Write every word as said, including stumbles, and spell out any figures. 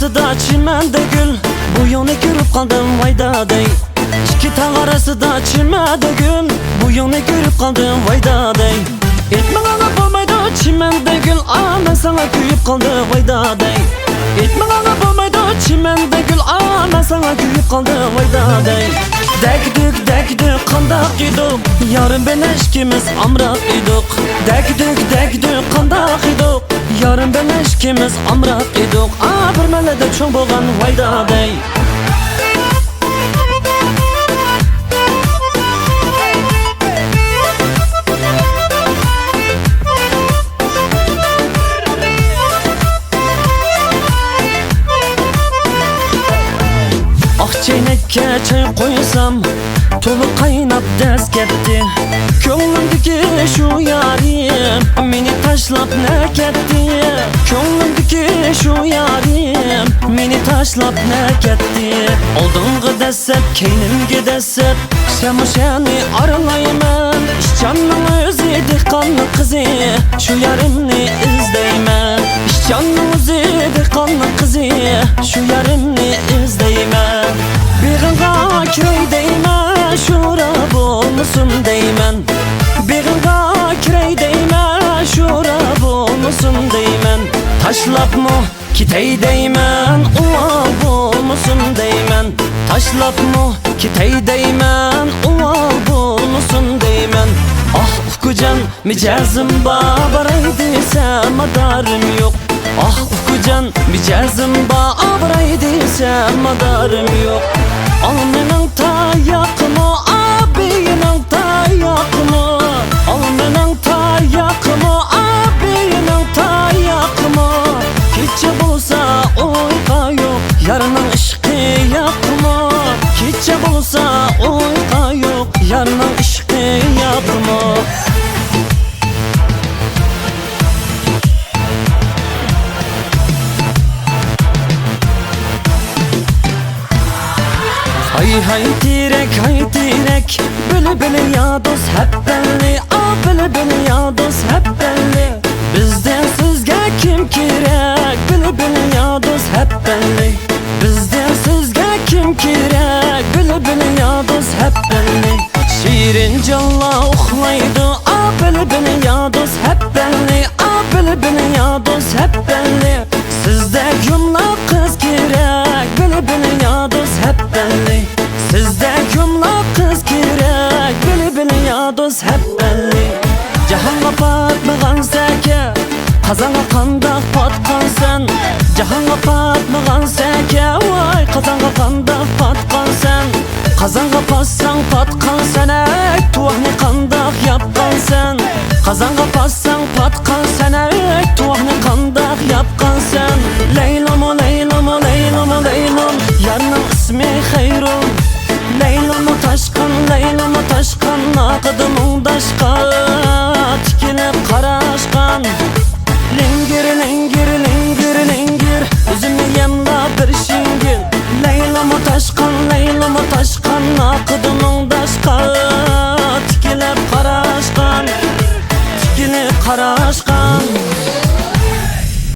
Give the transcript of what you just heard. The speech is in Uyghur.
چىمەندە گۈل، بويۇڭنى كۆرۈپ قالدىم ۋاي دادەي. ئىككى تاغ ئارىسىدا چىمەندە گۈل، بويۇڭنى كۆرۈپ قالدىم ۋاي دادەي. ئېيتمىغىنغا بولمايدۇ چىمەندە گۈل، ئا، مەن ساڭا كۆيۈپ قالدىم ۋاي دادەي. ئېيتمىغىنغا بولمايدۇ چىمەندە گۈل، ئا، مەن ساڭا كۆيۈپ قالدىم ۋاي دادەي. دەگدۈك، دەگدۈك، قانداق ئىدۇق؟ يارىم بىلەن ئىككىمىز ئامراق ئىدۇق. دەگدۈك، دەگدۈك، قانداق ئىدۇق؟ يارىم بىلەن ئىككىمىز ئامراق ئىدۇق. ئا، بىر مەھەللىدە چوڭ بولغان ۋاي دادەي. ئاق چەينەككە چاي قۇيسام، تولا قايناپ دەز كەتتى. كۆڭلۈمدىكى شۇ يارىم مېنى تاشلاپ نە كەتتى؟ كۆڭلۈمدىكى شۇ يارىم مېنى تاشلاپ نە كەتتى؟ ئالدىمغا دەسسەپ، كەينىمگە دەسسەپ، شەمشەنى ئارىلايمەن. ئىشچاننىڭ ئۆزى دېھقاننىڭ قىزى، شۇ يارىمنى ئىزدەيمەن. ئىشچاننىڭ ئۆزى دېھقاننىڭ قىزى، شۇ يارىمنى ئىزدەيمەن. بېغىڭغا كىرەي دەيمەن، شورا بولمىسۇن دەيمەن. بېغىڭغا كىرەي دەيمەن، شورا بولمىسۇن دەيمەن. تاشلاپمۇ كېتەي دەيمەن، ئۇۋال بولمىسۇن دەيمەن. تاشلاپمۇ كېتەي دەيمەن، ئۇۋال بولمىسۇن دەيمەن. ئاھ، ئۇكىجان، مىجەزىم بار، باراي دېسەم، مادارىم يوق. ئاھ، ئۇكىجان، مىجەزىم بار، باراي دېسەم، مادارىم يوق. ئال مېنىڭ تاياقمۇ، ئابىينىڭ تاياقمۇ. ئال مېنىڭ تاياقمۇ، ئابىينىڭ تاياقمۇ. كېچە بولسا ئۇيقا يوق، يارنىڭ ئىشقى ياقمۇ. كېچە بولسا ئۇيقا يوق، يارنىڭ ئىشقى ياقمۇ. ھاي ھاي تېرەك، ھاي تېرەك، بىلە بىلە يا دوست ھەپپەللى، ئا، بىلە بىلە يا دوست ھەپپەللى. بىزدىن سىزگە كىم كېرەك، بىلە بىلە يا دوست ھەپپەللى. بىزدىن سىزگە كىم كېرەك، بىلە بىلە يا دوست ھەپپەللى. شېرىن جانلار ئۇخلايدۇ، ئا، بىلە بىلە يا دوست ھەپپەللى، ئا، بىلە بىلە يا دوست ھەپپەللى. سىزدەك يۇملاق قىز كېرەك، بىلە بىلە يا دوست ھەپپەللى. سىزدەك يۇملاق قىز كېرەك، بىلە بىلە يا دوست ھەپپەللى. جاھانغا پاتمىغان سەكە، قازانغا قانداق پاتقانسەن؟ جاھانغا پاتمىغان سەكە، ۋاي، قازانغا قانداق پاتقانسەن؟ قازانغا پاتساڭ پاتقانسەن، ئەي، تۇۋاقنى قانداق ياپقانسەن؟ قازانغا پاتساڭ پاتقانسەن، ئەي، تۇۋاقنى قانداق ياپقانسەن؟ لەيلىمۇ، لەيلىمۇ، لەيلىمۇ، لەيلىم، يارنىڭ ئىسمى خەيرۇم. لەيلىمۇ تاشقان، لەيلىمۇ تاشقان، ئارقىدا مۇڭداشقان، تىكىلىپ قاراشقان. لىڭگىر، لىڭگىر، لىڭگىر، لىڭگىر، ئۆزۈمنى يەملا بىر شىڭگىل. لەيلىمۇ تاشقان، لەيلىمۇ تاشقان، ئارقىدا مۇڭداشقان، تىكىلىپ قاراشقان، تىكىلىپ قاراشقان.